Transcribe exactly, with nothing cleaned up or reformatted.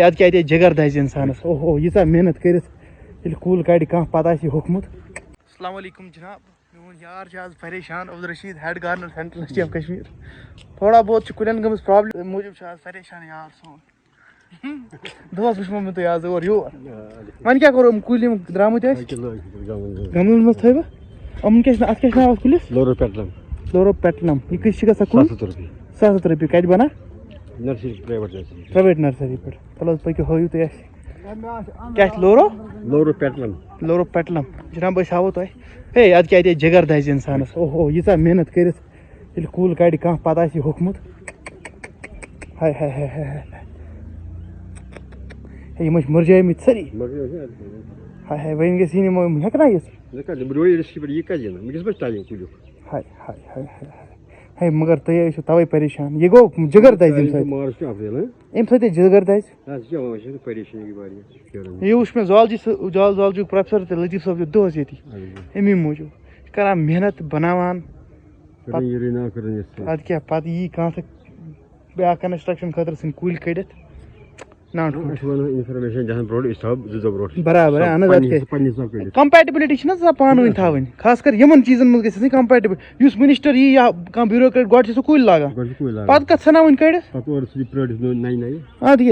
یاد کیٛاہ اَتہِ جگر دَزِ اِنسانَس، اوہ اوہ، ییٖژاہ محنت کٔرِتھ ییٚلہِ کُل کَڑِ کانٛہہ، پَتہٕ آسہِ یہِ ہوٚکھمُت۔ السلام علیکم جناب، میون یار چھُ آز پریشان، Abdul Rashid, head gardener central university of Kashmir. تھوڑا بہت چھِ کُلٮ۪ن گٔمٕژ پرابلم، اَمہِ موٗجوٗب چھُ آز پریشان یار سون۔ دۄہَس وٕچھمو مےٚ تُہۍ آز اور یور۔ وۄنۍ کیٛاہ کوٚر یِم کُلۍ، یِم درٛامٕتۍ ٲسۍ؟ گملن منٛز تھٲیوٕ؟ یِمن کیٛاہ چھِ ناو، اَتھ کیٛاہ چھِ ناو اَتھ کُلِس؟ لورو پیٹلم۔ لورو پیٹلم۔ یہِ کۭتِس چھِ گژھان کُل؟ ستھ ہتھ رۄپیہِ۔ ستھ ہتھ رۄپیہِ۔ کَتہِ بَنان؟ Nursery, private nursery. Private nursery پٮ۪ٹھ۔ چلو حظ، پٔکِو، ہٲیِو تُہۍ اَسہِ۔ کیٛاہ چھِ لورو؟ لورو پیٹلم۔ لورو پیٹلم۔ جناب، أسۍ ہاوو تۄہہِ۔ ہے، اَدٕ کیٛاہ اَتہِ جگر دَزِ اِنسانَس۔ اوہ اوہ، ییٖژاہ محنت کٔرِتھ ییٚلہِ کُل کَڑِ کانٛہہ، پَتہٕ آسہِ یہِ ہوٚکھمُت۔ ہاے ہاے ہاے ہاے ہاے۔ ہے، یِم ٲسۍ مُرجٲیمٕتۍ سٲری۔ مگر یہِ چھُ اَتہِ۔ ہاے ہاے، وۄنۍ گژھِ یِنۍ یِمو، یِم ہٮ۪کنا یِتھ؟ یہِ کَتہِ؟ یِم رُوٲیی رِشتہٕ پٮ۪ٹھ، یہِ کَتہِ یِنہٕ؟ وٕنکیٚس ما چھِ ٹایم کُلیُک؟ ہاے ہاے ہاے ہاے ہاے۔ ہے، مگر تُہۍ ٲسِو تَوَے پریشان۔ یہِ گوٚو جگر دَزِ اَمہِ سۭتۍ۔ مارٕچ ٹُو اپریل، ہہ؟ اَمہِ سۭتۍ ہے جگر دَزِ۔ اَتھ چھِ کیٛاہ وَنان، أسۍ چھِ پریشٲنی واریاہ۔ یہِ وٕچھ مےٚ زالجی صٲب، زال-، زالجُک پروفیسر تہٕ لطیف صٲب چھِ دۄہَس ییٚتی۔ اَہَن حظ۔ اَمی موٗجوٗب۔ یہِ چھِ کَران محنت، بَناوان۔ کَران یہِ رِنا کَران یَتھ سۭتۍ۔ اَدٕ کیٛاہ، پَتہٕ یی کانٛہہ تہٕ بیٛاکھ کنسٹرکشن خٲطرٕ ژھٕنہِ کُلۍ کٔڑِتھ۔ نہ، نہ، ٹھوٗل۔ اَسہِ وَنو اِنفارمیشن دِہَن برونٛٹھ، أسۍ تھاوو زٕ دۄہ برونٛٹھ۔ برابر، حساب اَہَن حظ، اَدٕ پننہِ کیٛاہ۔ حساب، پننہِ حساب کٔڑِتھ۔ Compatibility چھِنہ آسان پانہٕ ؤنۍ تھاوٕنۍ، خاص کر یِمن چیٖزن منٛز گژھِ آسٕنۍ compatibility۔ یُس منسٹر یی یا کانٛہہ bureaucrat، گۄڈٕ چھِ سُہ کُلۍ لاگان، گۄڈٕ چھِ کُلۍ لاگان۔ پتہٕ کتھ ژھٕناوٕنۍ کٔڑِتھ۔ پتہٕ اورٕ سُہ یہِ پرٛٲرِتھ نوٚو نَیہِ نَیہِ۔ اَدٕ کیٛاہ۔